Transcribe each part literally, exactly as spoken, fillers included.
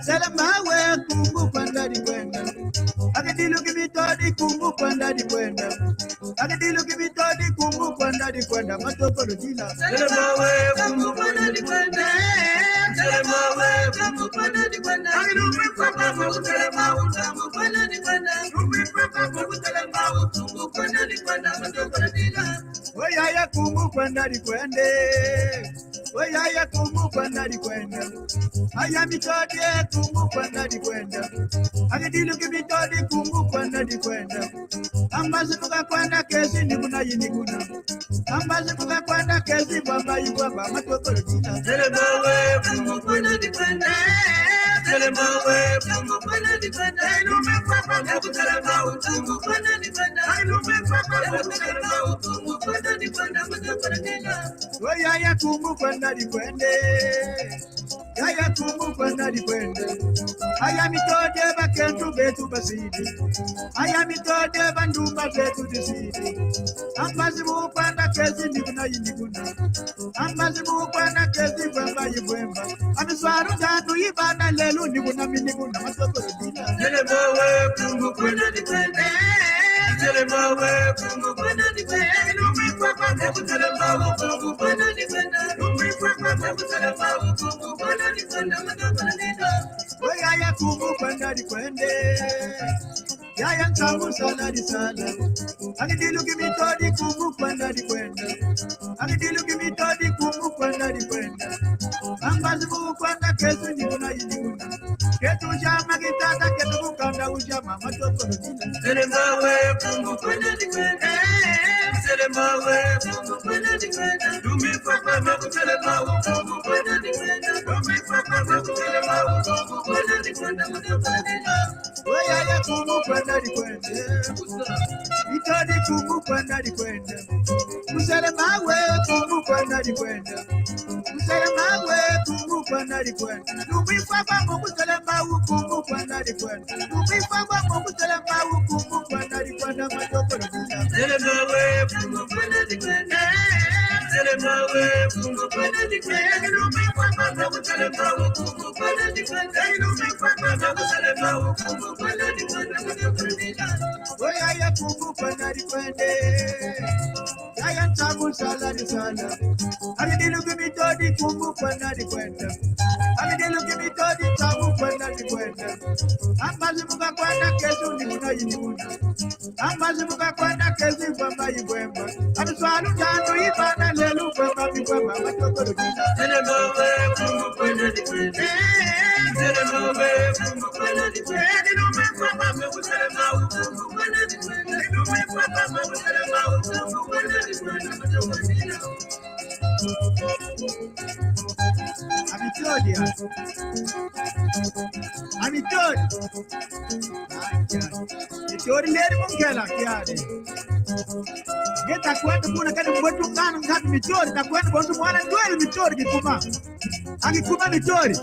Selema we, Kumbu kwenda dikwenda. Akadilu kimitodi, Kumbu kwenda dikwenda. Akadilu kimitodi, Kumbu kwenda dikwenda. Matokolo dila. Selema we, Kumbu kwenda dikwenda. Selema we, Kumbu kwenda dikwenda. Akadilu kimitodi, Kumbu kwenda dikwenda. Akadilu kimitodi, Kumbu kwenda dikwenda. Matokolo dila. Oyaya, Kumbu kwenda dikwenda. Oyaya, Kumbu kwenda dikwenda. Aya mitodi, Kumbu kwenda dikwenda. Akadilu kimitodi, Kumbu kwenda dikwenda. Ambazi buka kwenda kezi ni kuna yini kuna. Ambazi buka kwenda kezi bwamba ibwamba matokolo dila. Selema we, Kumbu kwenda dikwenda. Selema we, Kumbu kwenda dikwenda. Ilume papa, Kumbu kwenda dikwenda. Kumbu kwenda dikwenda. Ilume papa, Kumbu kwenda dikwenda. Kumbu kwenda dikwenda. Matokolo dila. Oyaya, Kumbu kwenda dikwenda. Yaya, Kumbu kwenda dikwenda. Aya mitodi, bakento beto basidi. Aya mitodi, bandumba beto disidi. Ambazi buka kwenda kezi ni kuna yini kuna. Ambazi buka kwenda kezi bwamba ibwamba. Amiswaru danu ibana lelu ni kuna mi ni kuna matokolo dila. Selema we, Kumbu kwenda dikwenda. Selema we, Kumbu kwenda dikwenda. Lumbi papa, Kumbu kwenda dikwenda. Lumbi papa, Kumbu kwenda dikwenda. Matokolo dila. Oyaya, Kumbu kwenda dikwenda. Yaya nsamu sala disala. Akadilu kimitodi, Kumbu kwenda dikwenda. Akadilu kimitodi, Kumbu kwenda dikwenda. Ambazi buka kwenda kezi ni kuna yini kuna. Ketu jama kitata, ketu kukanda ujama matokolo dila. Selema we, Kumbu kwenda dikwenda. Selema we, Kumbu kwenda dikwenda. Lumbi papa, Kumbu kwenda dikwenda. Lumbi papa, Kumbu kwenda dikwenda. Matokolo dila. Oyaya, Kumbu kwenda dikwenda. Mitodi, Kumbu kwenda dikwenda. Selema we, Kumbu kwenda dikwenda. Selema we, Kumbu kwenda dikwenda. Lumbi papa, Kumbu kwenda dikwenda. Lumbi papa, Kumbu kwenda dikwenda. Matokolo dila. Selema we, Kumbu kwenda dikwenda. Selema we, Kumbu kwenda dikwenda. Lumbi papa, Kumbu kwenda dikwenda. Lumbi papa, Kumbu kwenda dikwenda. Oyaya, Kumbu kwenda dikwenda. Yaya nsamu sala disala. Akadilu kimitodi, Kumbu kwenda dikwenda. Akadilu kimitodi, nsamu kwenda dikwenda. Ambazi buka kwenda kezi ni kuna yini kuna. Ambazi buka kwenda kezi bwamba ibwamba. Amiswaru danu ibana lelu bwamba ibwamba matokolo dila. Selema we, Kumbu kwenda dikwenda. Selema we, Kumbu kwenda dikwenda. Lumbi papa, Kumbu kwenda dikwenda. Lumbi papa, Kumbu kwenda dikwenda. Matokolo dila. Amitodi ya. Amitodi. Aja. Mitodi nderi mungela kiadi. Nge takwenda kuna kani mbotu ngana ngati mitodi, takwenda bontu mwana ndwele mitodi kikuma. Akikuma mitodi.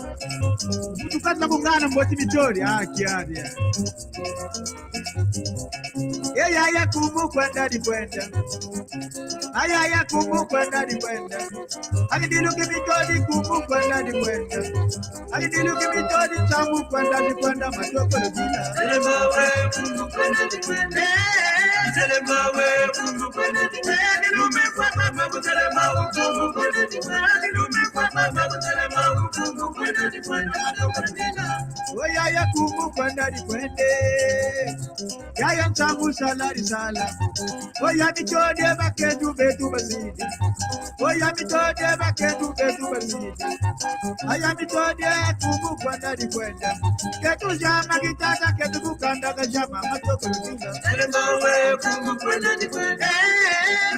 Mtu kata kungana mboti mitodi. Ah, kiadi. Ye yaya, Kumbu kwenda dikwenda. Ayaya, Kumbu kwenda dikwenda. Akadilu kimitodi, Kumbu kwenda dikwenda. Akadilu kimitodi, nsamu kwenda dikwenda. Matokolo dila. Selema we, Kumbu kwenda dikwenda. Selema we, Kumbu kwenda dikwenda. Lumbi papa, Kumbu kwenda dikwenda. Lumbi papa, Kumbu kwenda dikwenda. Matokolo dila. Oyaya, Kumbu kwenda dikwenda. Yaya nsamu sala disala. Oya mitodi, bakento beto basidi. Oya mitodi, bakento beto basidi. Aya mitodi, Kumbu kwenda dikwenda. Ketu jama kitata, ketu kukanda kajama matokolo dila. Selema we, Kumbu kwenda dikwenda.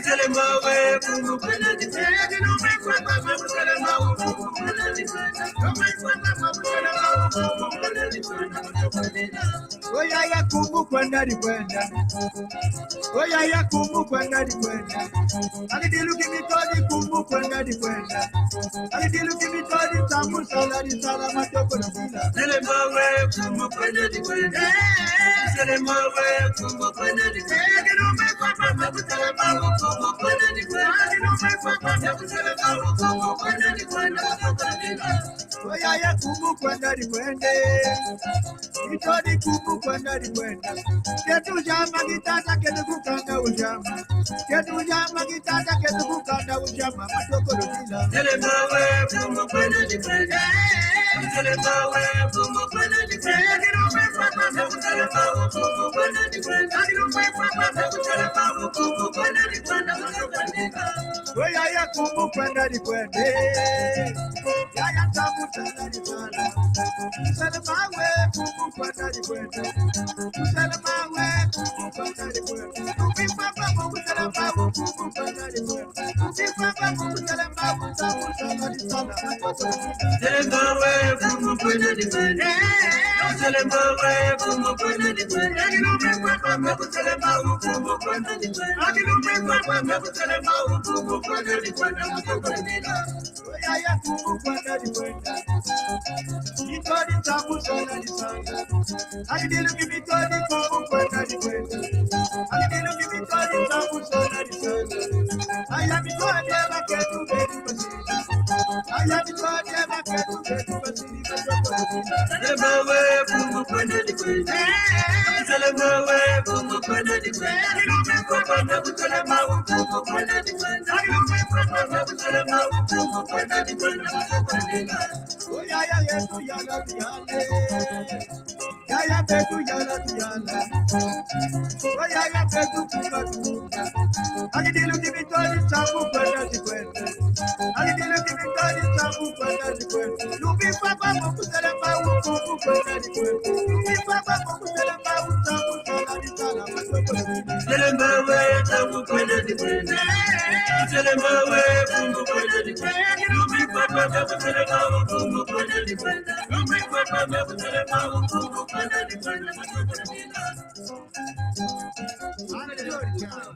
Selema we, Kumbu kwenda dikwenda. Lumbi papa, Kumbu kwenda dikwenda. Lumbi papa, Kumbu kwenda dikwenda. Oyaya, Kumbu kwenda dikwenda. Oyaya, Kumbu kwenda dikwenda. Akadilu kimitodi, Kumbu kwenda dikwenda. Akadilu kimitodi, nsamu sala disala matokolo dila. Selema we, Kumbu kwenda dikwenda. Selema we, Kumbu kwenda dikwenda. Lumbi papa, Kumbu kwenda dikwenda. Lumbi papa, Kumbu kwenda dikwenda. Oyaya kumbu kwenda dikwende. Itodi kumbu kwenda dikwende. Ketu jama kitata ketu kukanda ujama. Ketu jama kitata ketu kukanda ujama. Matokolo kila. Tele mawe kumbu kwenda dikwende. Tele mawe kumbu kwenda dikwende. Oyaya kumbu kwenda dikwende. Yaya tabu tala di tala. Kusala mawe kumbu kwenda dikwende. Kusala mawe kumbu kwenda dikwende. Lupi papa kumbu kusala mawe kumbu kwenda dikwende. Lupi papa kumbu kusala mawe tabu tala di tala. Kusala mawe kumbu kwenda dikwende. Kusala mawe kumbu kwenda dikwende. Lupi papa kumbu kusala mawe kumbu kwenda dikwende. Lupi papa kumbu kusala mawe kumbu kwenda dikwende. Yaya kumbu kwenda dikwende. Itodi tabu tala di tala. Agidilu ki mitodi kumbu kwenda dikwende. Agidilu ki mitodi tabu tala di tala. Aya mitodi eba ketu betu basi. Aya mitodi eba ketu betu basi. Tele mawe kumbu kwenda dikwende. Tele mawe kumbu kwenda dikwende. Tele mawe kumbu kwenda dikwende. Oyaya yetu yala yale. Yaya betu yala yala. Oyaya betu kuka kuka. Agidilu ki mitodi tabu kwenda dikwende. Agidilu ki mitodi tabu kwenda dikwende. Lupi papa kumbu kusala mawe kumbu kwenda dikwende. Lupi papa kumbu kusala mawe tabu tala di tala. Tele mawe tabu kwenda dikwende. Tele mawe kumbu kwenda dikwende. Lupi papa kumbu kusala mawe kumbu kwenda dikwende. Lupi papa kumbu kusala mawe kumbu kwenda dikwende. Hallelujah.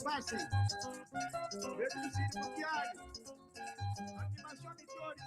Basi. Betu sidi kukiani. Animação de Tori,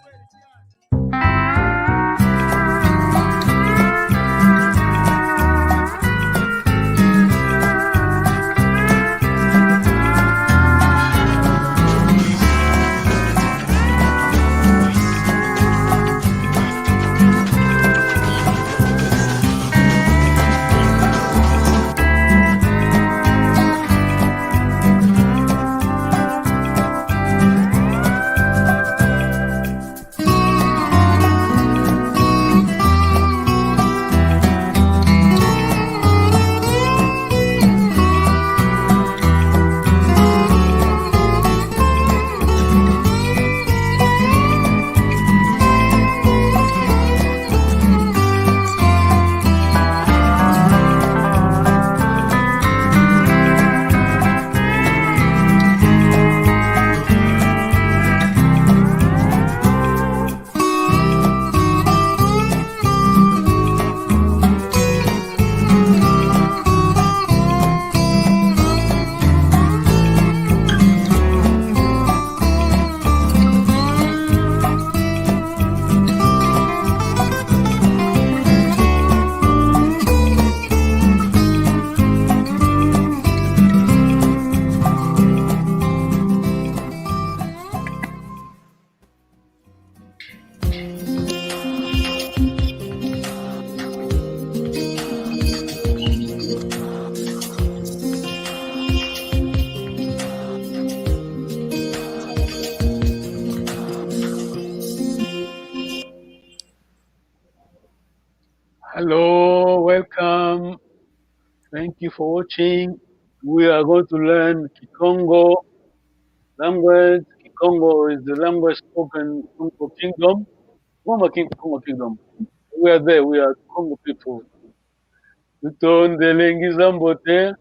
Hello, welcome. Thank you for watching. We are going to learn Kikongo language. Kikongo is the language spoken in Kongo Kingdom. Former King, Kongo Kingdom. We are there. We are Kongo people. Tutondele, ngiza mbote.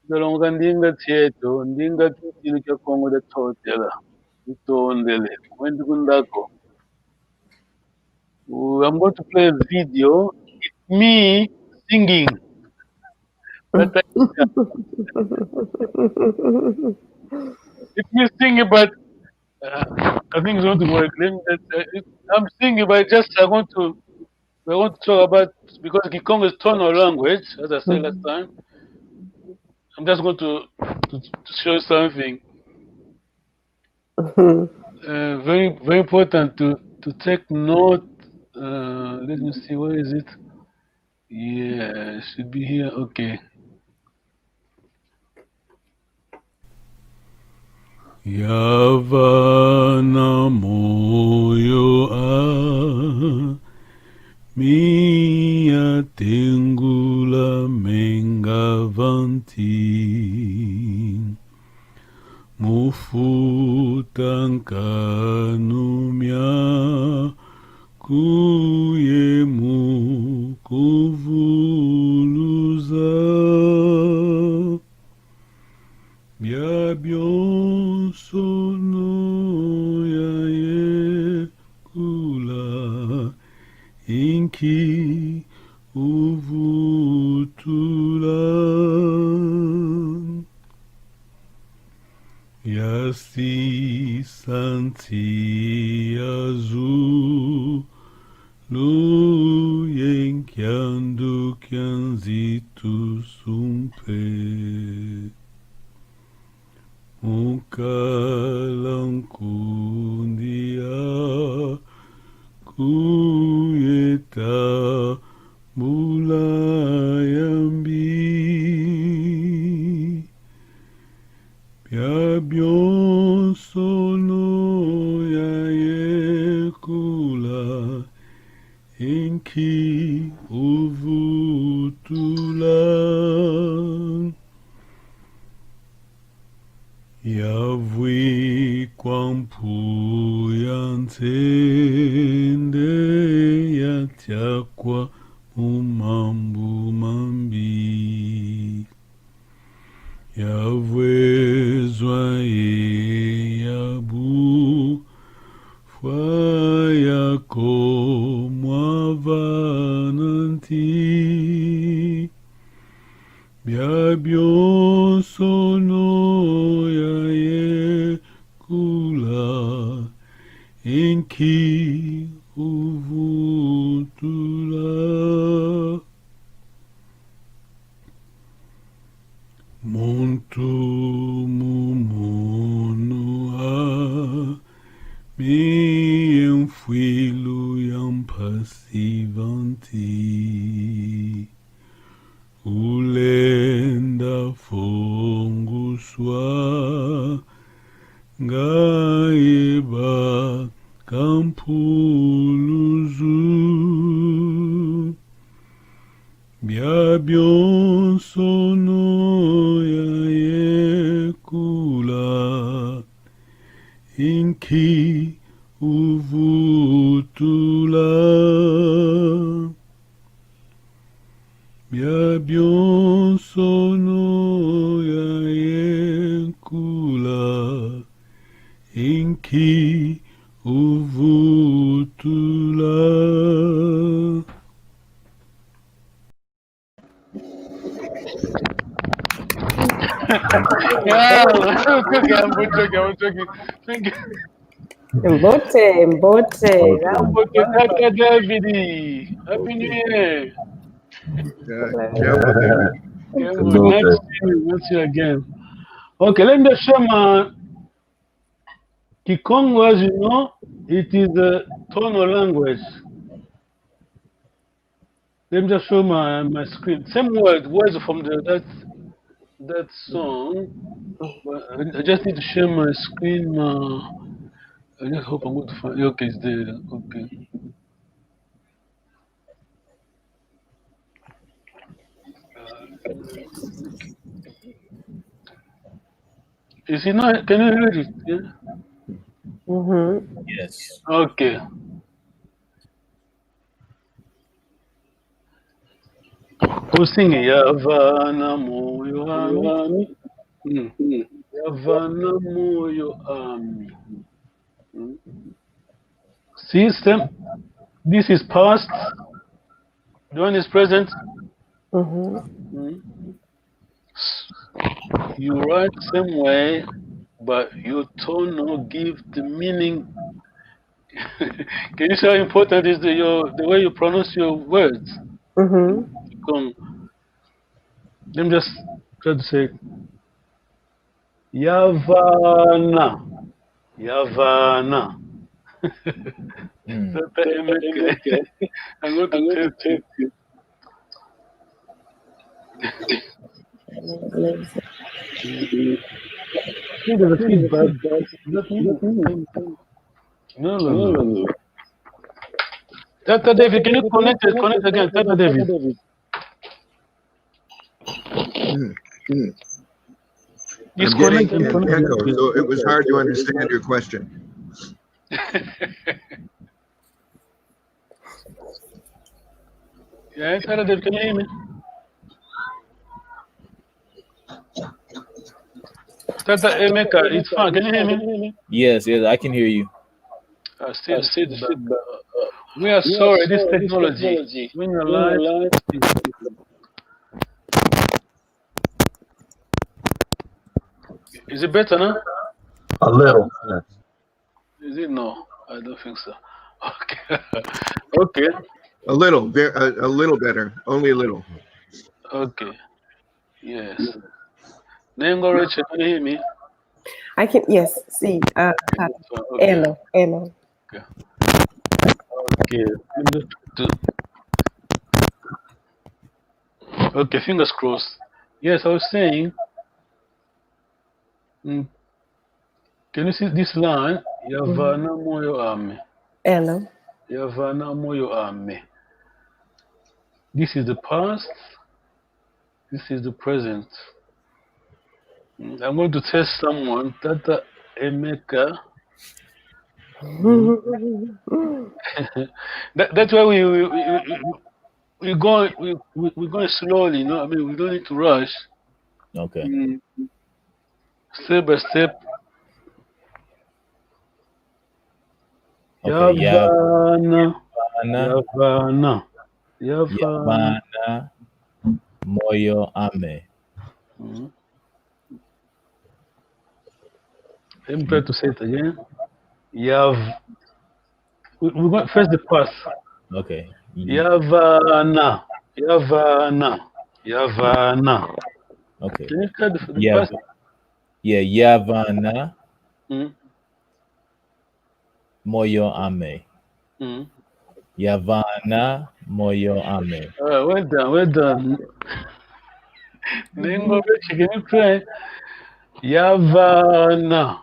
Tolonga ndinga tieto, ndinga kintinu kia Kongo dia Ntotela. Tutondele. Kwendi kundako. Uh, I'm going to play a video. It's me singing. But I, it's me singing, but, uh, I think it's going to work. Let me just, uh, it, I'm singing, but just I want to, I want to talk about, because Kikongo is tonal language, as I said last time. I'm just going to, to, to show you something. Uh, very, very important to, to take note. Uh, let me see, where is it? Yeah, it should be here. Okay. Yavana moyo a mi atengula menga vanti. Mufuta nkanu miaku ye mukuvuluza. Bia bionsono yayekula, inki uvutula? Yasisa nsi ya zulu ye nkia ndu kia nzitu sumpe. Mukala nkundi aku ye tambula yambi. Bia bionsono yayekula, inki uvutula? Yavwikwa mpu ya nsende, yatiakwa mu mambu mambi. Yavwezwa ye yabufwa, yakomwa vana nti. Bia bionsono yayekula, inki uvutula? Muntu mu munu a mi ye mfwilu ya mpasi vanti. Ulenda fonguswa, nga ye ba kampuluzu. Bia bionsono yayekula, inki uvutula? Bia bionsono yayekula, inki uvutula? Yeah, I'm joking, I'm joking, I'm joking. Thank you. Mbote, mbote. Mbote, tata David. Happy New Year. Yeah, yeah, mbote. Yeah, mbote. Nice to see you, nice to see you again. Okay, let me just share my Kikongo, as you know, it is a tonal language. Let me just show my, my screen. Same word, words from the, that, that song. But I, I just need to share my screen. Uh, I just hope I'm going to find. Okay, it's there. Okay. Is it not? Can you read it? Yeah? Mm-hmm. Yes. Okay. Who's singing? Yavana moyo ami. Mm. Yavana moyo ami. Mm. See, same. This is past. The one is present. Mm-hmm. Mm. You write same way, but your tone no give the meaning. Can you see how important is the, your, the way you pronounce your words? Mm-hmm. Come. Let me just try to say, yavana. Yavana. Mm. Tata Emeka. I'm going to test you. Think there's a feedback. No, no, no. Tata David, can you connect it? Connect again, Tata David. Mm, mm. I'm getting an echo, so it was hard to understand your question. Yeah, Tata David, can you hear me? Tata Emeka, it's fine. Can you hear me? Yes, yes, I can hear you. Uh, still, still, but, uh, we are sorry, this technology. When you're live, is it better now? A little, yes. Is it? No, I don't think so. Okay. Okay. A little, ve-, a, a little better, only a little. Okay. Yes. Nengo Rachel, can you hear me? I can, yes, see, uh, okay. Hello, hello. Okay. Okay. Okay, fingers crossed. Yes, I was saying, mm, can you see this line? Yavana moyo ame. Hello. Yavana moyo ame. This is the past. This is the present. Mm, I'm going to test someone. Tata Emeka. Mm. That, that's why we, we, we, we, we, we go, we, we, we're going slowly, you know? I mean, we don't need to rush. Okay. Mm. Step by step. Okay, ya-, Yavana. Yavana. Yavana. Yavana. Yavana moyo ame. Mm. Let me try to say it again. Yav-, we, we got first the past. Okay. Mm-hmm. Yavana. Yavana. Yavana. Okay. Can you try the, the past? Yeah, yavana. Mm. Moyo ame. Mm. Yavana moyo ame. Ah, well done, well done. Nengo Rachel, can you try? Yavana,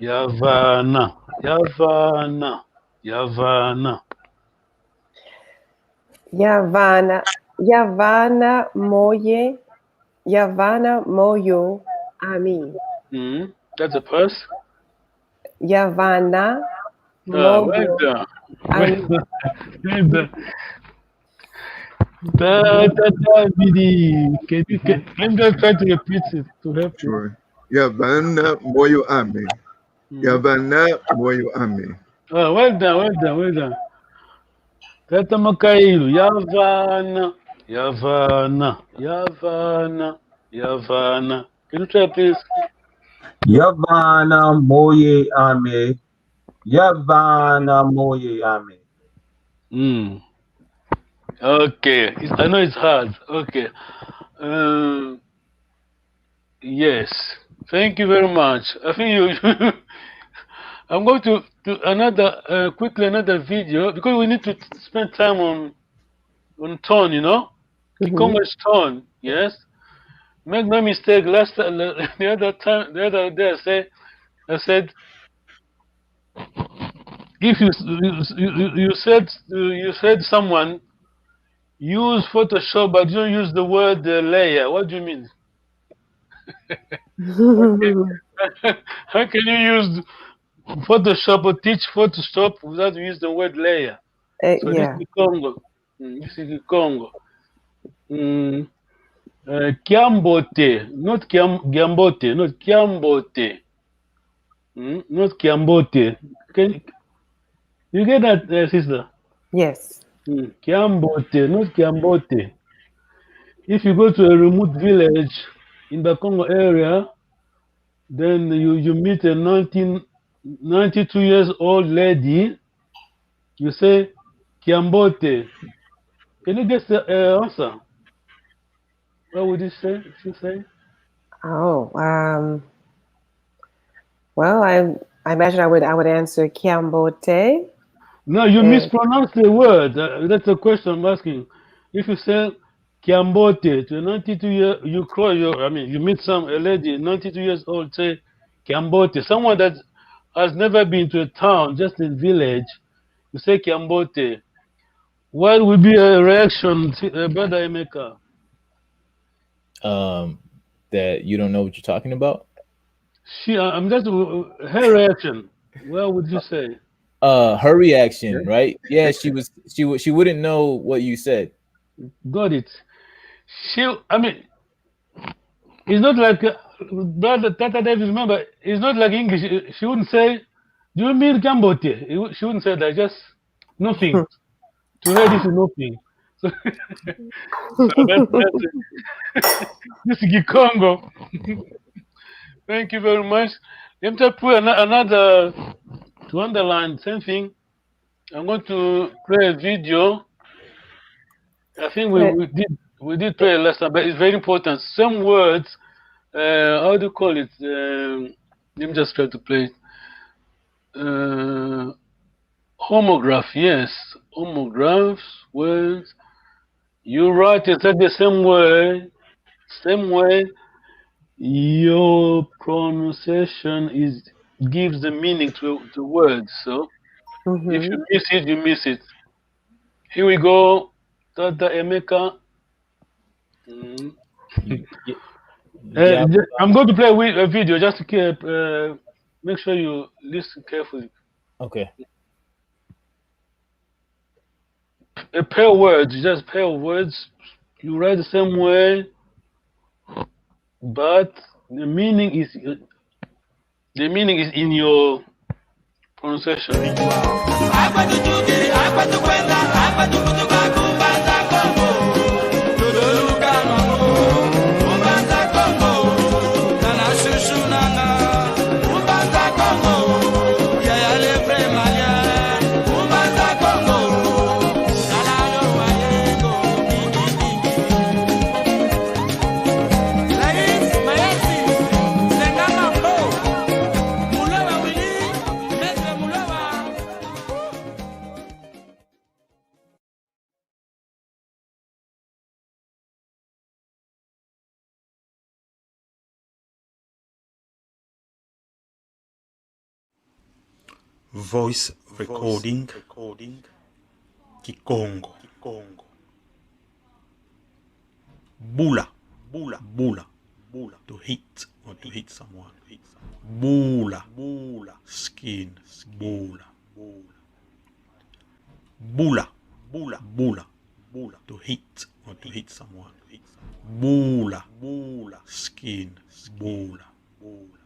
yavana, yavana, yavana. Yavana, yavana moye, yavana moyo ame. Mm, that's a past. Yavana moyo ame. Ah, well done. Well done. Well done. Da, da, da, Bidi. Can you, can, let me just try to repeat it to help you. Sure. Yavana moyo ame. Mm. Yavana moyo ame. Ah, well done, well done, well done. Tata Makailu, yavana, yavana, yavana, yavana. Can you try, please? Yavana moye ame. Yavana moye ame. Mm. Okay. It's, I know it's hard. Okay. Um, Yes. Thank you very much. I think you, I'm going to do another, uh, quickly another video because we need to spend time on, on tone, you know? Mm-hmm. Kikongo is tone, yes? Make no mistake, last, uh, the other time, the other day I said, I said, if you, you, you, you said, you said someone use Photoshop, but you don't use the word, uh, layer. What do you mean? How can you use Photoshop or teach Photoshop without using the word layer? Uh, so yeah. This is Kikongo. Mm, this is Kikongo. Mm. Uh, kiambote, not kiam-, kiambote, not kiambote. Mm, not kiambote. Can you get that, uh, sister? Yes. Mm, kiambote, not kiambote. If you go to a remote village in the Congo area, then you, you meet a nineteen, ninety-two years old lady, you say, "Kiambote." Can you guess the, uh, answer? What would you say? She say? Oh, um, well, I, I imagine I would, I would answer Kiambote. No, you, uh, mispronounced the word. Uh, that's the question I'm asking. If you say Kiambote to a ninety-two year, you cross your, I mean, you meet some, a lady, ninety-two years old, say Kiambote. Someone that has never been to a town, just a village, you say Kiambote. What would be a reaction, uh, Brother Emeka? Um, that you don't know what you're talking about? She, uh, I'm just, uh, her reaction. What would you say? Uh, her reaction, yeah, right? Yeah, she was, she would, she wouldn't know what you said. Got it. She, I mean, it's not like, uh, Brother Tata Davis, remember, it's not like English. She wouldn't say, "Do you mean Kiambote?" She wouldn't say that. Just nothing. To her, this is nothing. So, so that, that's it. This is Kikongo. Thank you very much. Let me just put an-, another to underline something. I'm going to play a video. I think we, we did, we did play last time, but it's very important. Some words, uh, how do you call it? Um, let me just try to play it. Uh, homograph, yes. Homographs, words. You write exactly the same way, same way. Your pronunciation is, gives the meaning to, to words. So if you miss it, you miss it. Here we go. Tata Emeka. Mm. Uh, yeah. I'm going to play with a video. Just to, uh, make sure you listen carefully. Okay. A pair of words, just pair of words. You write the same way, but the meaning is, the meaning is in your pronunciation. Voice recording. Kikongo. Bula. Bula. Bula. To hit or to hit someone. Bula. Bula. Skin. Bula. Bula. Bula. Bula. To hit or to hit someone. Bula. Bula. Skin. Bula. Bula.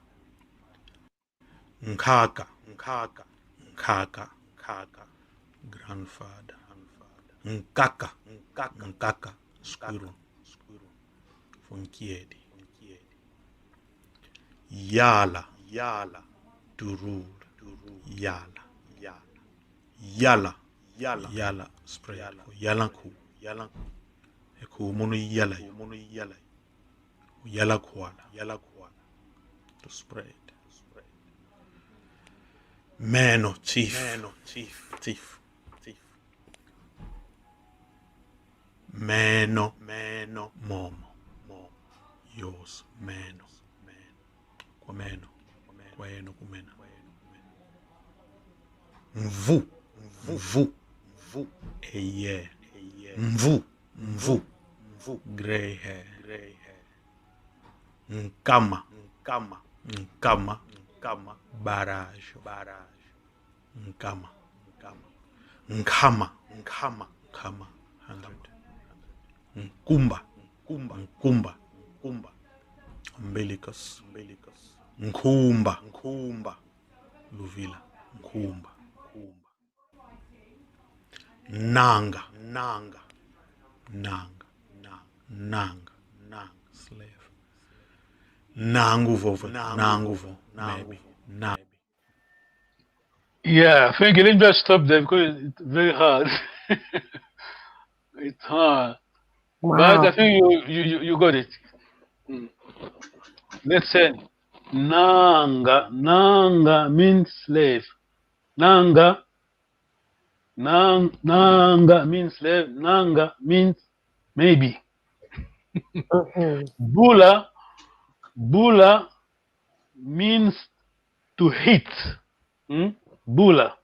Nkaka. Nkaka. Nkaka. Nkaka. Grandfather. Nkaka. Nkaka. Nkaka. Squirrel. Funkiedi. Yala. Yala. To rule. Yala. Yala. Yala. Yala. Yala. Spread. Yala nku. Yala nku. E ku mono yala. Mono yala. Yala kwala. Yala kwala. To spread. Meno, teeth. Meno, teeth. Teeth. Teeth. Meno. Meno. Momo. Momo. Yours. Meno. Meno. Kwa meno. Kwa eno kumena. Mvu. Mvu. Mvu. Eye. Mvu. Mvu. Mvu. Grey hair. Grey hair. Nkama. Nkama. Nkama. Nkama. Barrage. Barrage. Nkama. Nkama. Nkama. Nkama. Nkama. Hundred. Nkumba. Nkumba. Nkumba. Nkumba. Umbilicus. Umbilicus. Nkumba. Nkumba. Luvila. Nkumba. Nkumba. Nanga. Nanga. Nanga. Nanga. Nanga. Nanga. Slave. Nangu vo. Nangu vo. Nangu vo. Nangu vo. Maybe. Nangu. Yeah, thank you. Let me just stop there because it's very hard. It's hard. Wow. But I think you, you, you, you got it. Mm. Let's end. Nanga, nanga means slave. Nanga, nang, nanga means slave. Nanga means maybe. Bula, bula means to hit. Hmm? Bula,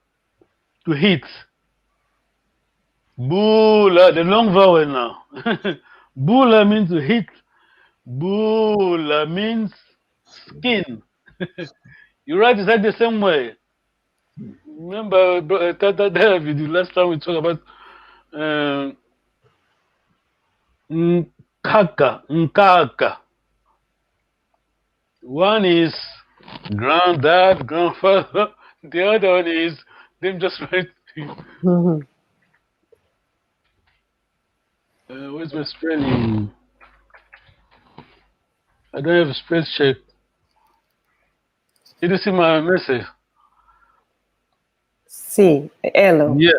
to hit. Bula, the long vowel now. Bula means to hit. Bula means skin. You write exactly the same way. Remember, bro, uh, Tata David, the last time we talked about, uh, nkaka, nkaka. One is granddad, grandfather. The other one is them just right. Uh, where's my spelling? I don't have a spell check. Did you see my message? See, hello. Yeah,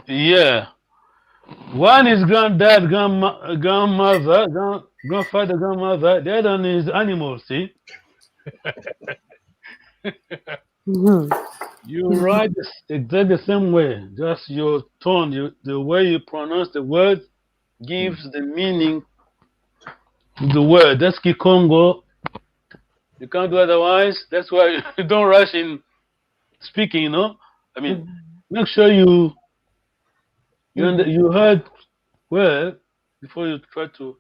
yeah. One is granddad, grandma, grandmother, grand, grandfather, grandmother. The other one is animal. See. You write this exactly the same way. Just your tone, you, the way you pronounce the word gives the meaning to the word. That's Kikongo. You can't do otherwise. That's why you don't rush in speaking, you know? I mean, make sure you you, under, you heard well before you try to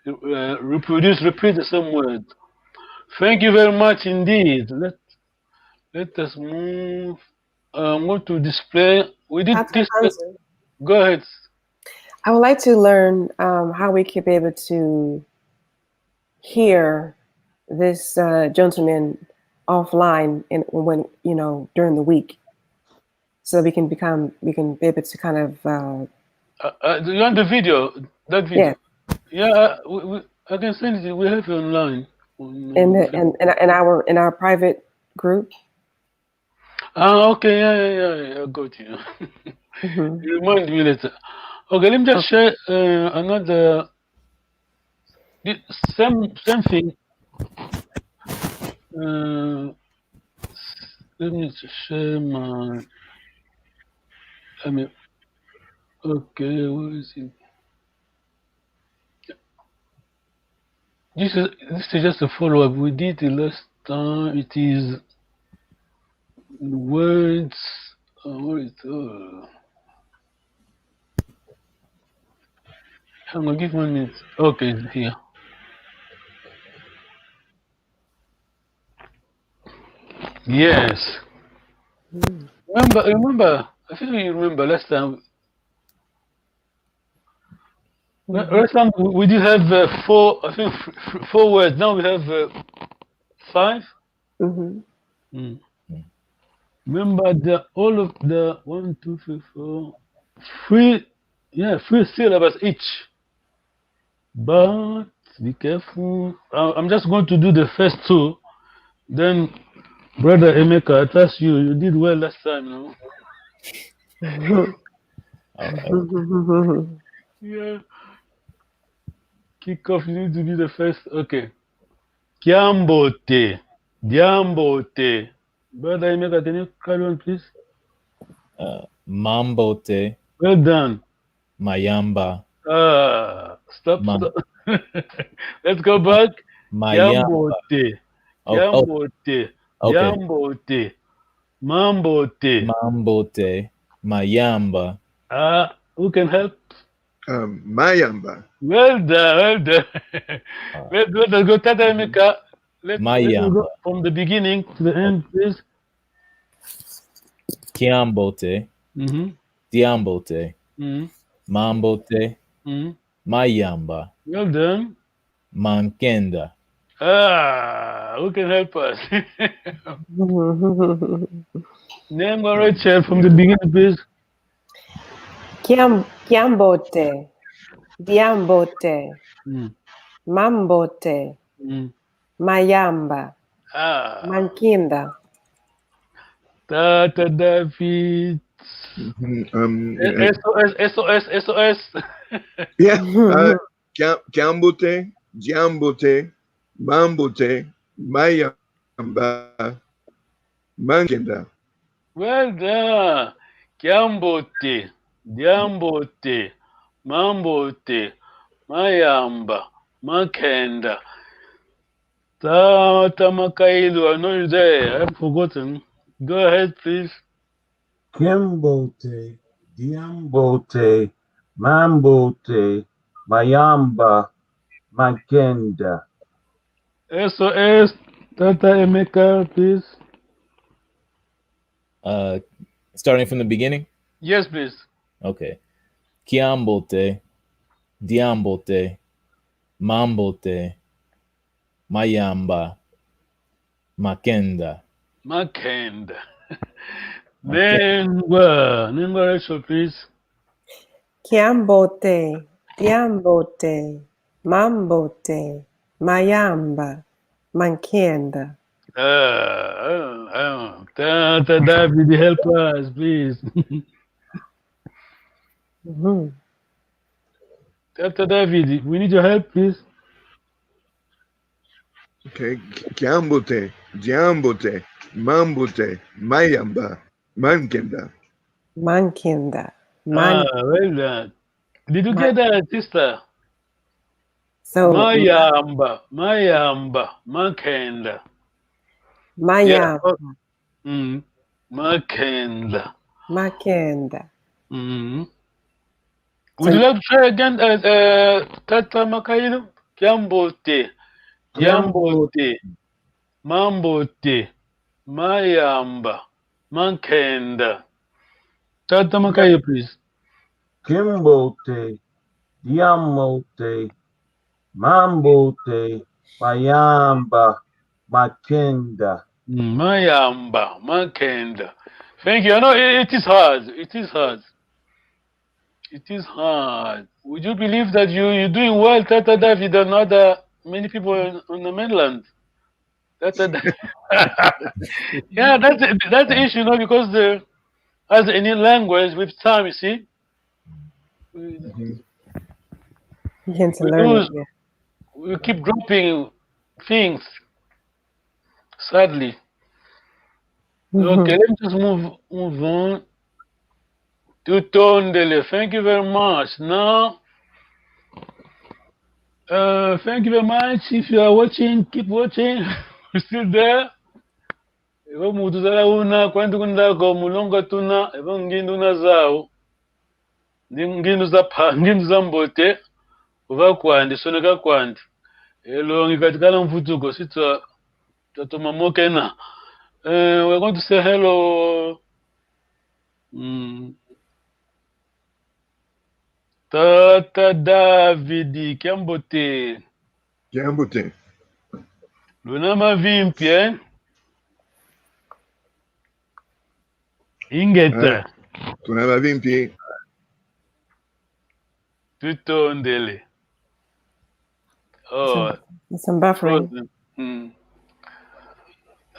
uh, reproduce, repeat the same word. Thank you very much indeed. Let let us move. Uh, I'm going to display. We did this. Go ahead. I would like to learn um, how we could be able to hear this uh, gentleman offline and when, you know, during the week, so that we can become, we can be able to kind of. Uh, uh, uh, you want the video? That video? Yeah. Yeah, uh, we, we, I can send it. We have it online. In, the, in, in, in our in our private group. Ah, okay, yeah, yeah, yeah, yeah, I got you. You remind me later. Okay, let me just share uh, another the same same thing. Uh, let me share my. I mean, okay, where is it? This is this is just a follow up. We did it last time. It is words. Uh, where is uh, Hang on, give one minute. Okay, here. Yes. Remember, remember. I think you remember last time. Last time we did have uh, four. I think four words. Now we have uh, five. Mm-hmm. Mm. Remember the all of the one, two, three, four, three, yeah, three syllables each. But be careful. I'm just going to do the first two. Then, Brother Emeka, I trust you. You did well last time, no? Yeah. Kick off, you need to be the first. Okay. Kiambote. Diambote. Brother Emeka, can you carry on, please? Uh, Mambote. Well done. Mayamba. Ah, stop, stop. Let's go back. Mayamba. Kiambote. Kiambote. Diambote. Mambote. Mambote. Mayamba. Ah, who can help? Um, Mayamba. Well done, well done. Let's go, let's go, Tata Emeka. Let's, let's go from the beginning to the end, please. Kiambote. Mm-hmm. Diambote. Mm-hmm. Mambote. Mm-hmm. Mayamba. Well done. Mankenda. Ah, who can help us? Name or Rachel from the beginning, please. Kiam, Kiambote, Diambote, mm. Mambote, mm. Mayamba, ah. Mankinda. Tata David. Mm-hmm. Um, S O S, S O S, S O S. Yeah. Uh, Kiambote, Diambote, Mambote, Mayamba, mankenda. Well done. Kiambote, diambote, mambote, mayamba, mankenda. Tata Makailu, I know you're there. I've forgotten. Go ahead, please. Kiambote, diambote, mambote, mayamba, mankenda. S O S, Tata Emeka, please. Uh, starting from the beginning? Yes, please. Okay. Kiambote, diambote, mambote, mayamba, mankenda. Mankenda. Mankenda. Nengwa, Nengwa Rachel, please. Kiambote, diambote, mambote, mayamba, mankenda. Ah, ah, ah. Tata David, help us, please. Mm-hmm. Tata David, we need your help, please. Okay. Kiambote, diambote, mambote, mayamba, mankenda. Mankenda. Man- Ah, well done. Did you get that, sister? So, mayamba, mayamba, mankenda. Mayamba. Yeah, oh, mm, mankenda. Mankenda. Mm. Would you like to try again, uh, uh, Tata Makailu? Kiambote, diambote, mambote, mayamba, mankenda. Tata Makailu, please. Kiambote, diambote, mambote, mayamba, mankenda. Mm, mayamba, mankenda. Thank you. I know it, it is hard. It is hard. It is hard. Would you believe that you, you're doing well, Tata David, and other many people in, on the mainland? That's a, yeah, that's a, that's the issue, you know, because the, as any language with time, you see, we, mm-hmm, we lose, yeah, we keep dropping things, sadly. Mm-hmm. Okay, let me just move, move on. Tutondele, thank you very much. Now, uh, thank you very much. If you are watching, keep watching. We're still there. Evo mu tuzala una, kwendi kundako, mulonga tuna, evo ngindu una zau. Ndi ngindu za pa, ngindu za mbote, uva kwandi, soneka kwandi. E longi katikala mvutuko, si twa, twatoma mokena. Eh, we're going to say hello. Mm. Tata David, kiambote. Kiambote. Luna mavimpi, eh? Ingeta. Ah, tuna mavimpi. Tutondele. Oh, some, some buffering. Frozen. Hmm.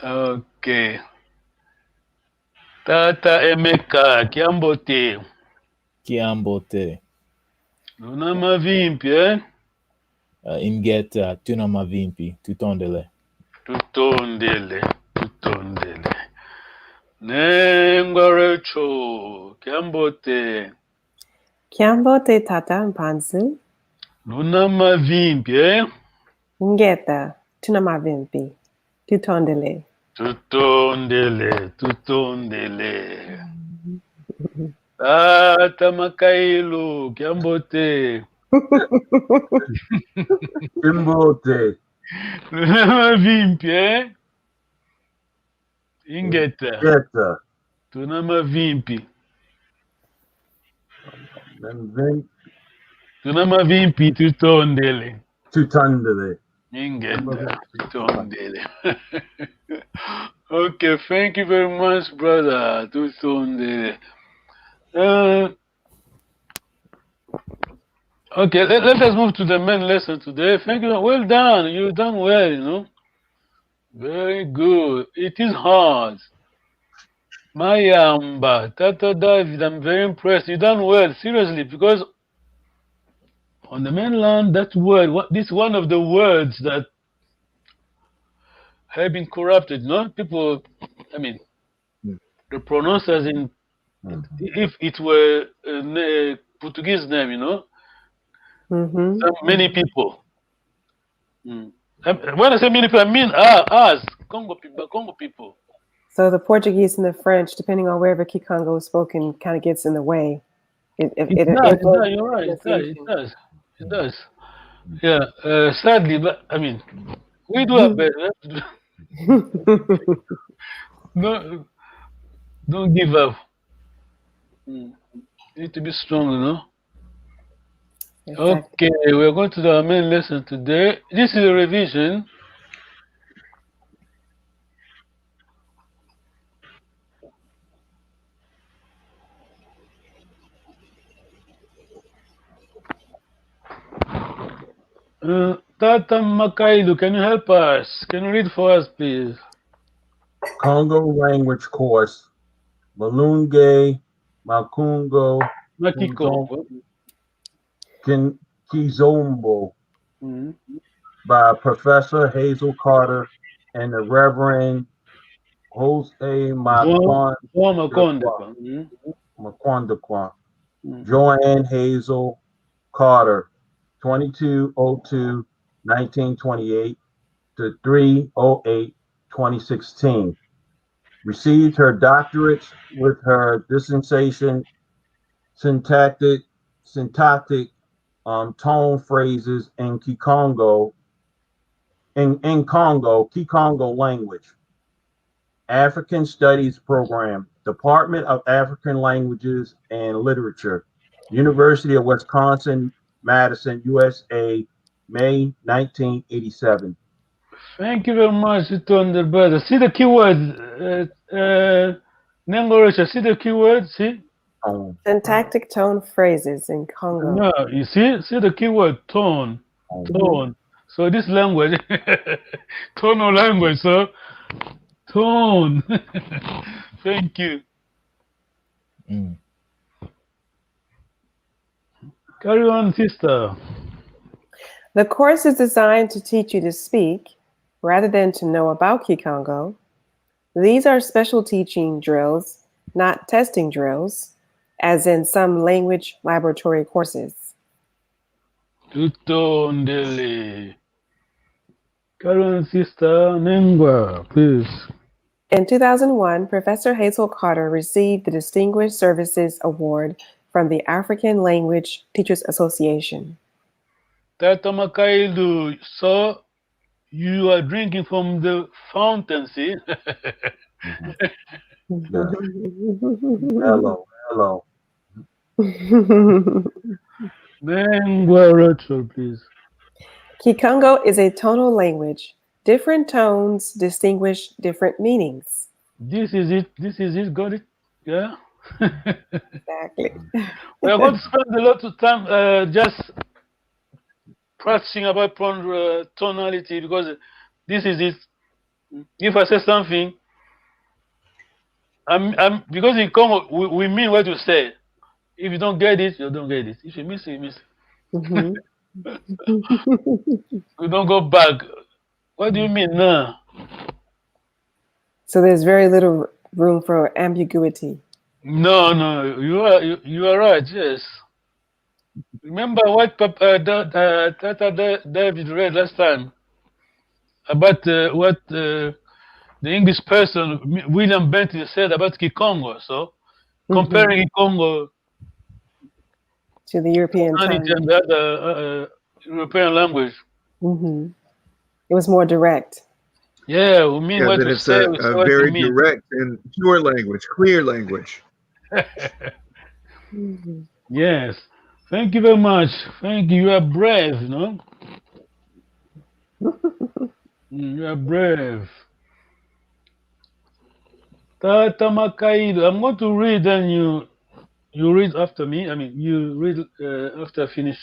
Okay. Tata Emeka, kiambote. Kiambote. Luna mavimpi, eh? Uh, ingeta, tuna mavimpi, tutondele. Tutondele, tutondele. Nengwa Recho, kiambote. Kiambote, Tata Mpanzu. Luna mavimpi, eh? Ingeta, tuna mavimpi. Tutondele. Tutondele, tutondele. Tata Makailu, kiambote. Kiambote. Luna mavimpi, eh? Ingeta. Ingeta. Tuna mavimpi. Mavimpi. Tuna mavimpi, tutondele. Tutondele. Ingeta, tutondele. Okay, thank you very much, brother. Tutondele. Uh, okay, let, let us move to the main lesson today. Thank you. Well done. You done well, you know. Very good. It is hard. Mayamba, Tata David, I'm very impressed. You done well, seriously, because on the mainland, that word, what, this one of the words that, have been corrupted, no? People, I mean, the pronounce as in, if it were a na-, Portuguese name, you know? So many people. Mm. Um, when I say many people, I mean, uh, us, Congo people, Congo people. So the Portuguese and the French, depending on wherever Kikongo is spoken, kind of gets in the way. It, it, it, it does, it does, you're right, it does, it does, it does. Yeah, uh, sadly, but, I mean, we do our best. We have to do. No, don't give up. Mm. You need to be strong, you know? Exactly. Okay, we're going to the main lesson today. This is a revision. Uh, Tata Makailu, can you help us? Can you read for us, please? Congo language course, Malunge, Makungo, Makikongo. Kin-, Kizombo, by Professor Hazel Carter and the Reverend Jose Maconda, Maconda, Joanne Hazel Carter, twenty-two oh two, nineteen twenty-eight to three oh eight, twenty sixteen. Received her doctorate with her dissertation, syntactic, syntactic, um, tone phrases in Kikongo, in, in Congo, Kikongo language. African Studies Program, Department of African Languages and Literature, University of Wisconsin, Madison, U S A, May nineteen eighty-seven. Thank you very much, Tony, brother. See the keyword, uh, uh, Nengo Rocha, see the keyword, see? Tone. Syntactic tone phrases in Congo. No, you see, see the keyword, tone. Tone. Tone. So this language, tonal language, so tone. Thank you. Mm. Carry on, sister. The course is designed to teach you to speak rather than to know about Kikongo. These are special teaching drills, not testing drills, as in some language laboratory courses. Tutondele. Carry on, sister Nengwa, please. In two thousand one, Professor Hazel Carter received the Distinguished Services Award from the African Language Teachers Association. Tata Makailu, so you are drinking from the fountain, see? Mm-hmm. Yeah. Hello, hello. Nengwa Rachel, please. Kikongo is a tonal language. Different tones distinguish different meanings. This is it. This is it. Got it? Yeah? Exactly. We are going to spend a lot of time, uh, just practicing about pron-, uh, tonality, because this is it. If I say something, I'm, I'm, because in Congo, we, we mean what you say. If you don't get it, you don't get it. If you miss it, you miss it. Mm-hmm. We don't go back. What do you mean now? So there's very little room for ambiguity. No, no, you are, you, you are right, yes. Remember what Pap-, uh, Da-, uh, Tata Da-, David read last time about, uh, what, uh, the English person, M-, William Bentley, said about Kikongo. So, mm-hmm, comparing Kikongo to the European tongue and the other, uh, uh, European language. Mm-hmm. It was more direct. Yeah, we mean what we say, we say what we mean. Yeah, then it's a, a very direct and pure language, clear language. Mm-hmm. Yes. Thank you very much. Thank you. You are brave, no? Mm, you are brave. Tata Makailu, I'm going to read and you, you read after me. I mean, you read, uh, after I finish.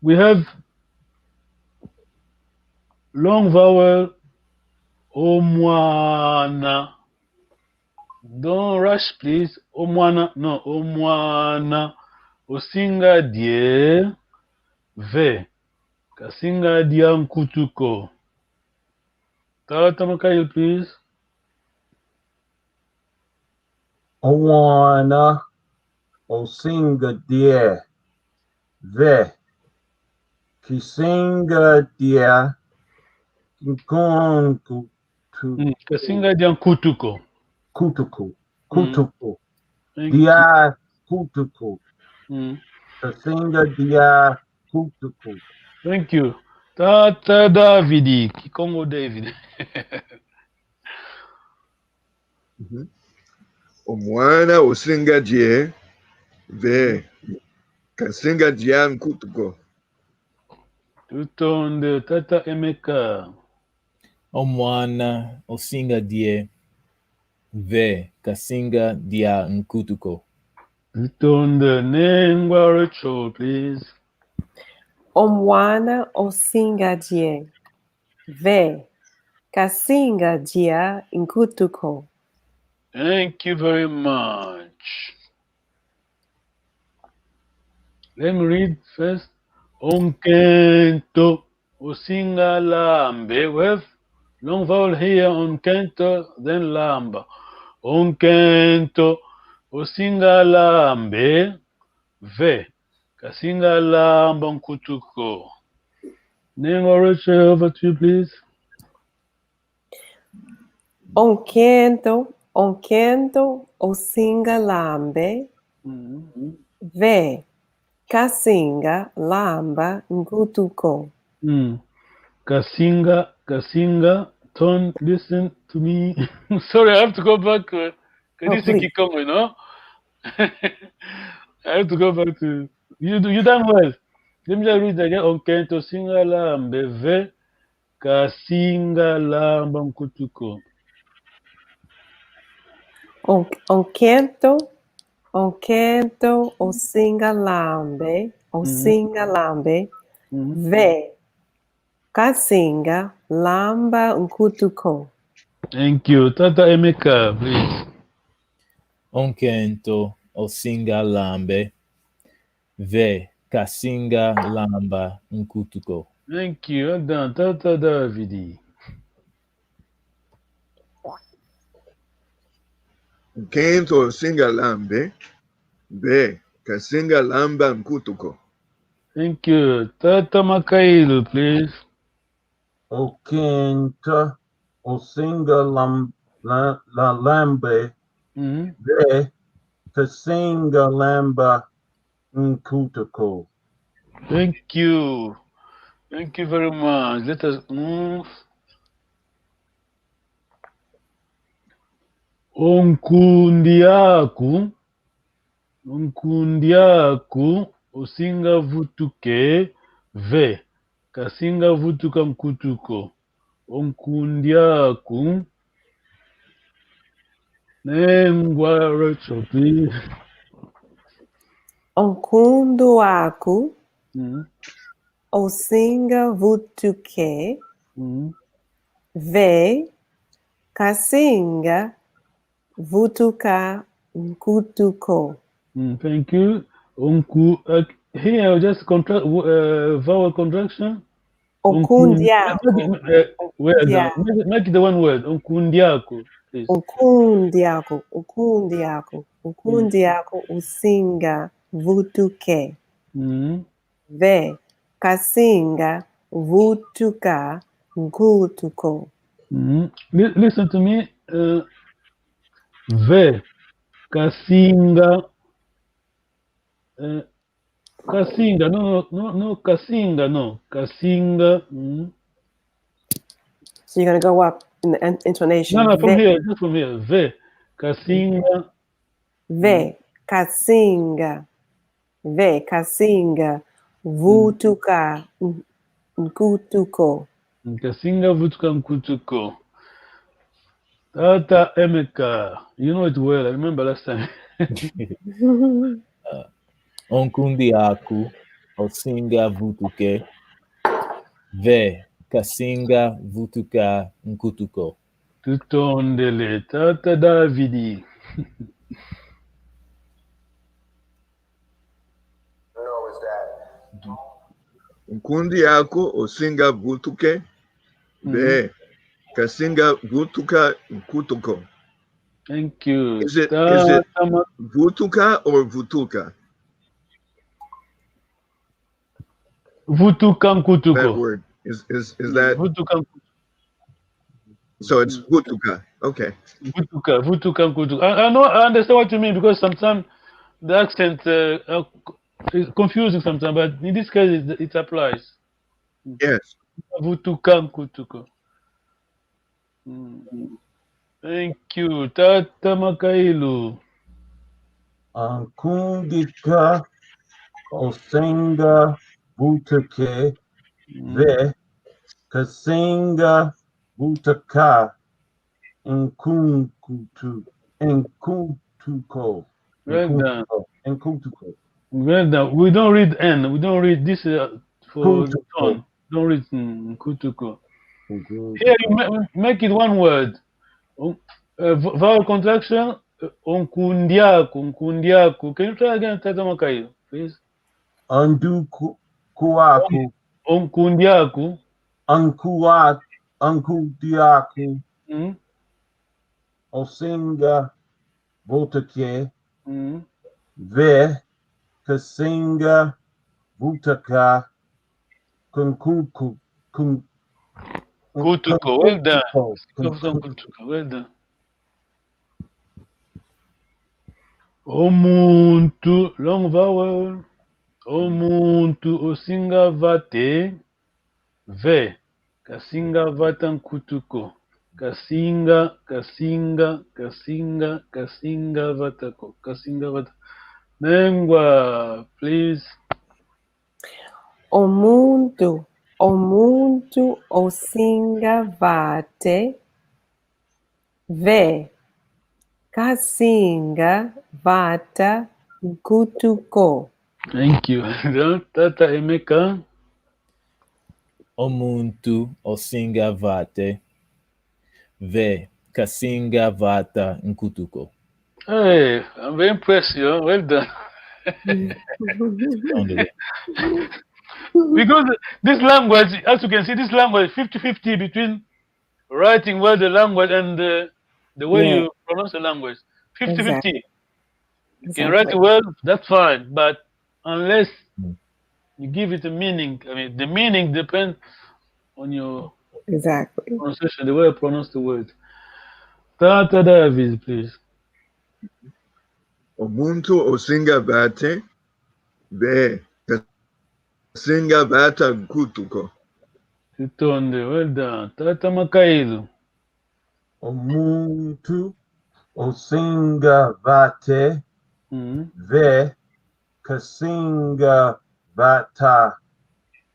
We have long vowel, omwana. Don't rush, please. Omwana, no, omwana. Osinga die ve. Kasinga dia nkutu ko. Tata Makail, please. Owana osinga die. Ve. Kasinga dia nkunku tu. Mm, kasinga dia nkutuko. Kutuko. Mm. Kutuko. Thank you. Dia kutuko. Mm. Kasinga dia kutuko. Thank you. Tata David, Kikongo David. Mhm. Omwana osinga die, ve, kasinga dia nkutuko. Tutonde, Tata Emeka. Omwana osinga die, ve, kasinga dia nkutuko. Tutonde, Nengwa Rachel, please. Omwana osinga die, ve, kasinga dia nkutuko. Thank you very much. Let me read first. Onkento osinga lambe. We have long vowel here, onkento, then lamba. Onkento osinga lambe, ve, kasinga lamba nkutuko. Nengwa Rachel, over to you, please. Onkento, onkento osinga lambe, mm, ve, kasinga lamba nkutuko. Mm. Kasinga, kasinga, Ton, listen to me. Sorry, I have to go back. Uh, can you speak Kikongo, you know? I have to go back to you. You done well. Let me just read again. Onkento osinga lambe, ve, kasinga lamba nkutuko. On-, onkento, onkento osinga lambe, osinga lambe, ve, kasinga lamba nkutuko. Thank you. Tata Emeka, please. Onkento osinga lambe, ve, kasinga lamba nkutuko. Thank you. Well done, Tata David. Onkento osinga lambe, ve, kasinga lamba nkutuko. Thank you. Tata Makail, please. Onkento osinga lam-, la-, la-, lambe, ve, kasinga lamba nkutuko. Thank you. Thank you very much. Let us move. Onkundi aku, onkundi aku osinga vutuke, ve, kasinga vutuka nkutuko. Onkundi aku. Nengwa Rachel, please. Onkundi aku, mm, osinga vutuke, mm, ve, kasinga vutuka nkutuko. Mm, thank you. Onku-, uh, here, just contra-, uh, vowel contraction. Onkundi aku. Make, uh, well done. Make, make it the one word. Onkundi aku, please. Onkundi aku, onkundi aku, onkundi aku osinga vutuke. Mm. Ve, kasinga vutuka nkutuko. Mm. Li-, listen to me. Uh, ve, kasinga, uh, kasinga, no, no, no, no, kasinga, no, kasinga, mm. So you're gonna go up in the in-, intonation. No, no, from here, just from here. Ve, kasinga. Ve, kasinga. Ve, kasinga vutuka n-, nkutuko. Kasinga vutuka nkutuko. Tata Emeka, you know it well. I remember last time. Uh, onkundi aku osinga vutuke, ve, kasinga vutuka nkutuko. Tutondele, Tata Davidi. Onkundi aku osinga vutuke, ve, Kasinga vutuka nkutuko. Thank you. Is it, is it vutuka or vutuka? Vutuka nkutuko. That word. Is, is, is that vutuka nkutuko. So it's vutuka. Okay. Vutuka, vutuka nkutuko. I, I know, I understand what you mean, because sometimes the accent, uh, uh, is confusing sometimes, but in this case, it, it applies. Yes. Vutuka nkutuko. Mm. Thank you, Tata Makailu. Ankundika osenga butake ve kasinga butaka nkunkutu, nkuntuko. Well done. Nkuntuko. Well done. We don't read N. We don't read this, uh, for the tone. Don't read, mm, nkutuko. Here you ma-, make it one word. Um, uh, v-, vowel contraction, uh, onkundiaku, nkundiaku. Can you try again, Tata Makailu, please? Anduku-, kuaku. Onkundiaku. Ankua-, ankundiaku. Mm. Osinga butake. Mm. Ve kasinga butaka kunkuku-, kun-, kutuko. Well done. Kutuko. Kutuko. Well done. Omuntu, long vowel. Omuntu osinga vate. Ve, kasinga vata nkutuko. Kasinga, kasinga, kasinga, kasinga vata ko. Kasinga vata. Nengwa, please. Omuntu, omuntu osinga vate. Ve, kasinga vata nkutuko. Thank you. Tata Emeka. Omuntu osinga vate. Ve, kasinga vata nkutuko. Hey, I'm very impressed, you know. Well done. Because this language, as you can see, this language fifty fifty between writing well the language and the, the way you pronounce the language. Fifty fifty. You can write well, that's fine, but unless you give it a meaning, I mean, the meaning depends on your pronunciation, the way you pronounce the word. Tata David, please. Omuntu osinga vate, ve, kasinga vata nkutuko. Tutonde, well done. Tata Makailu. Omuntu osinga vate, ve, kasinga vata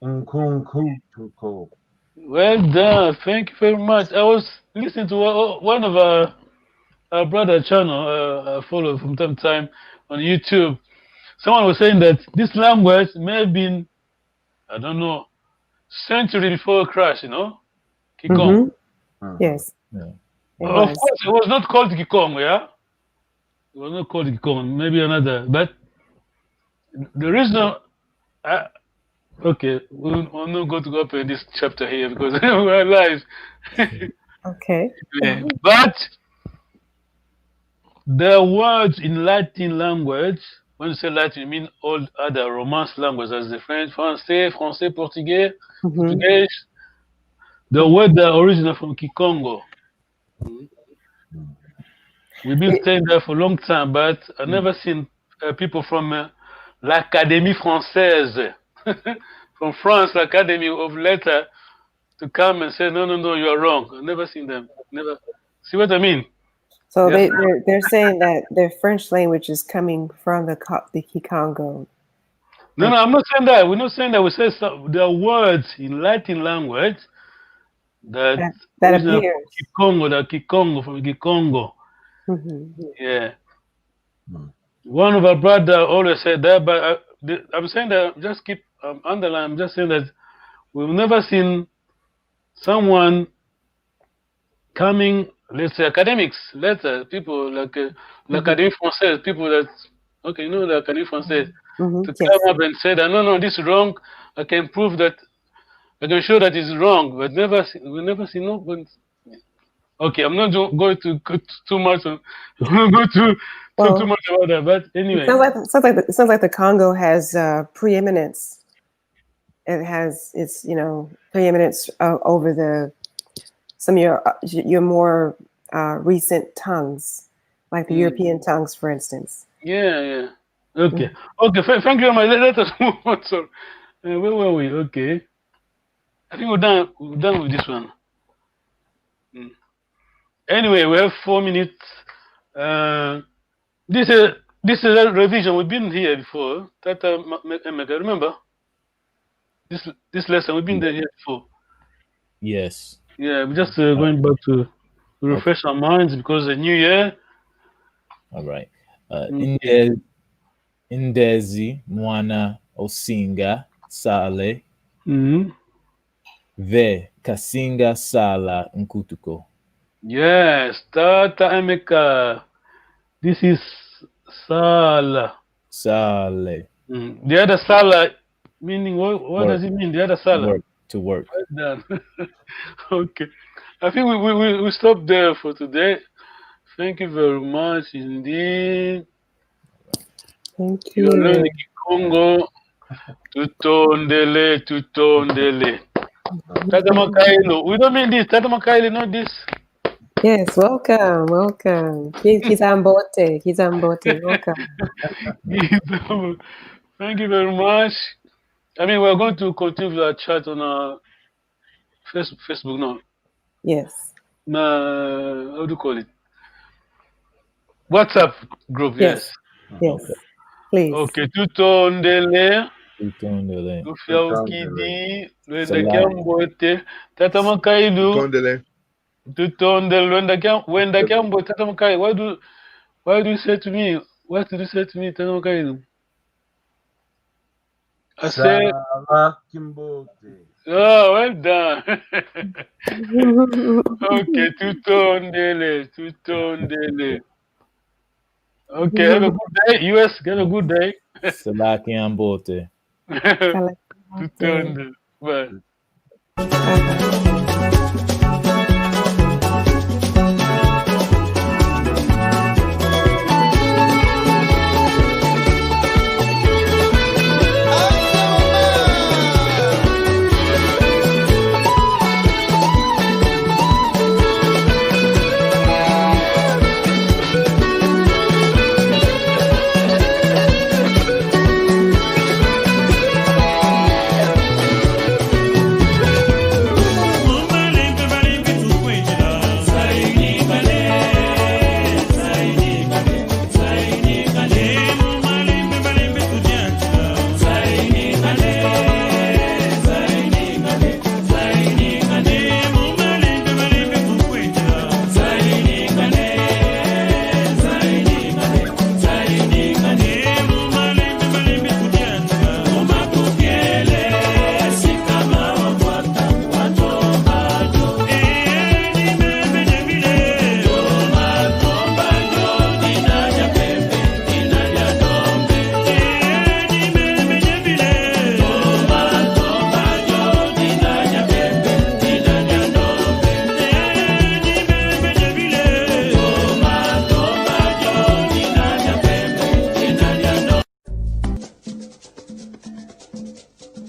nkunkutuko. Well done. Thank you very much. I was listening to o-, one of our, our brother channel, uh, I follow from time to time on YouTube. Someone was saying that this language may have been, I don't know, century before Christ, you know? Kikongo. Yes. Of course, it was not called Kikongo, yeah? It was not called Kikongo, maybe another. But the reason, uh, okay, we, we're not going to go up in this chapter here because we're live. Okay. Yeah, but there are words in Latin language. When you say Latin, you mean all other Romance languages, as the French, Français, Français, Portuguese, Portuguese. The word that originate from Kikongo. We've been staying there for a long time, but I never seen, uh, people from, uh, l'Académie Française, from France, l'Académie of Letters, to come and say, "No, no, no, you are wrong." I never seen them. Never. See what I mean? So they, they're, they're saying that the French language is coming from the Ko-, the Kikongo. No, no, I'm not saying that. We're not saying that. We say so, there are words in Latin language that, that appears. Kikongo, that Kikongo, from Kikongo. Yeah. One of our brother always said that, but I, the, I'm saying that, just keep, um, underline, I'm just saying that we've never seen someone coming, let's say, academics, let's say, people like, uh, l'Académie Française, people that, okay, you know, l'Académie Française, to come up and say that, "No, no, this is wrong. I can prove that, I can show that it's wrong," but never see, we never see, no, but, Okay, I'm not do- going to go t- too much. On, I'm not going to talk too much about that. But anyway, it sounds like, sounds like the, sounds like the Congo has uh, preeminence. It has its, you know, preeminence uh, over the some of your uh, your more uh, recent tongues, like the European tongues, for instance. Yeah, yeah. Okay, okay. Th- thank you very much. Let, let us move on. So, uh, where were we? Okay, I think we're done. We're done with this one. Mm. Anyway, we have four minutes. Uh, this is this is a revision. We've been here before. Tata Ma- Ma- Emeka, remember? This this lesson we've been there here before. Yes. Yeah, we're just uh, going back to refresh our minds because the new year. All right. Uh, Nde- Ndezi mwana Osinga Sale. Mm-hmm. Ve Kasinga Sala Nkutuko. Yes, Tata Emeka. This is Sala. Sale. Mm. The other Sala, meaning what? What does it mean? The other Sala. Work. To work. Well done. Okay. I think we, we, we, we stop there for today. Thank you very much indeed. Thank you. You're learning Kikongo. Tutondele, tutondele. Tata Makailo. We don't mean this. Tata Makailo, not this. Yes, welcome, welcome. Ki- Kizza mbote, kizza mbote, welcome. Thank you very much. I mean, we're going to continue with our chat on our face- Facebook now. Yes. Na, how do you call it? WhatsApp group, yes. Yes. Yes. Okay. Please. Okay, tutondele. Tutondele. Tufiaukidi, lwenda kiambote. Tata Makailu. Tutondele. Tutondele, lwenda kiam-, wenda kiambote, Tata Makailu. Why do, why do you say to me, what did you say to me, Tata Makailu? I say, Sala kimbote. Oh, well done. Okay, tutondele, tutondele. Okay, have a good day. U S, have a good day. Sala kimbote. Tutondele. Bye.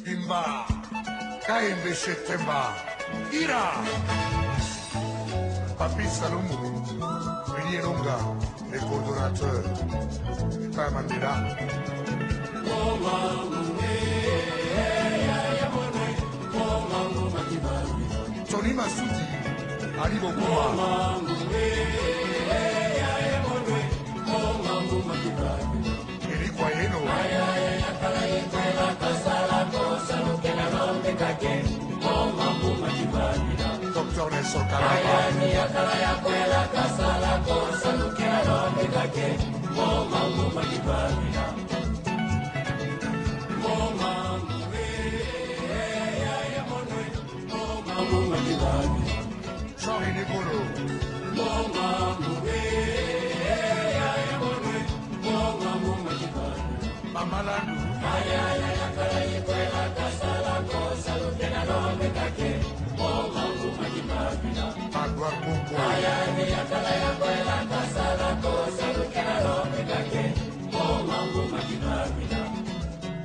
Bimba, Kaembe Shetemba, Ira, Papi Salumu, Willy Elonga, le coordonnateur, Papa Mandela. Tony Masudi, Ali Bokuma. Docteur Nelson Kalamba. Jean René Bolo. Mama Landu. Magua Koko.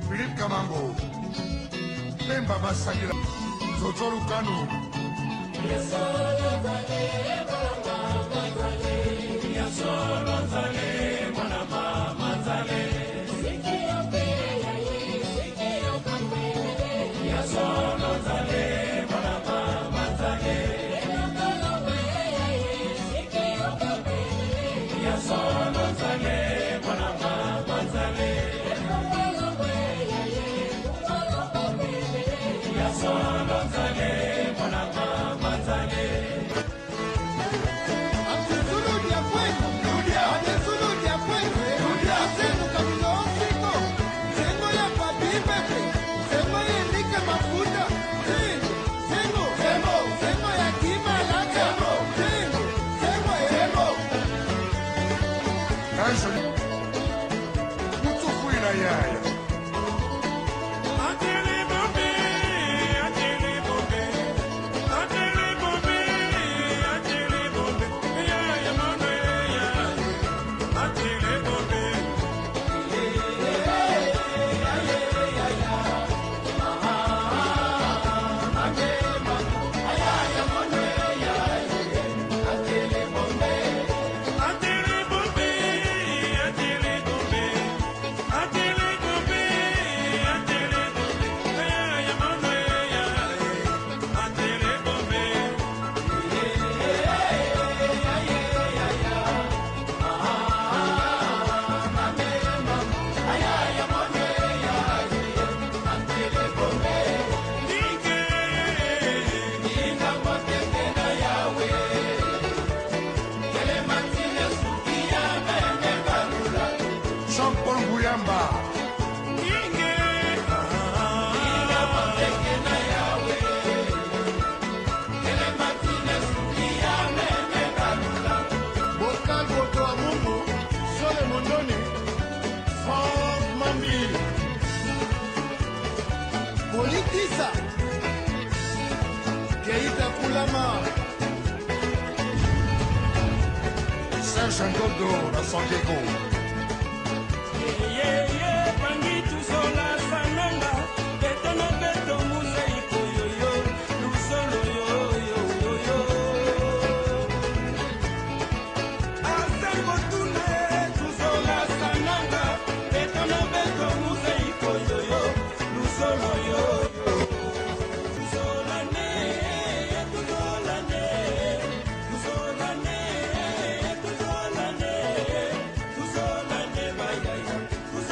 Philippe Kamango, Pemba Masakila, Jojo Lukanu. Ange, kutsufwila yaya. Jean-Paul Nguyamba. Boscal Boto Amungu, Sole Mondoni, Franck Mambi. Politisa. Keita Kulama. Serge Ndodo na San Diego.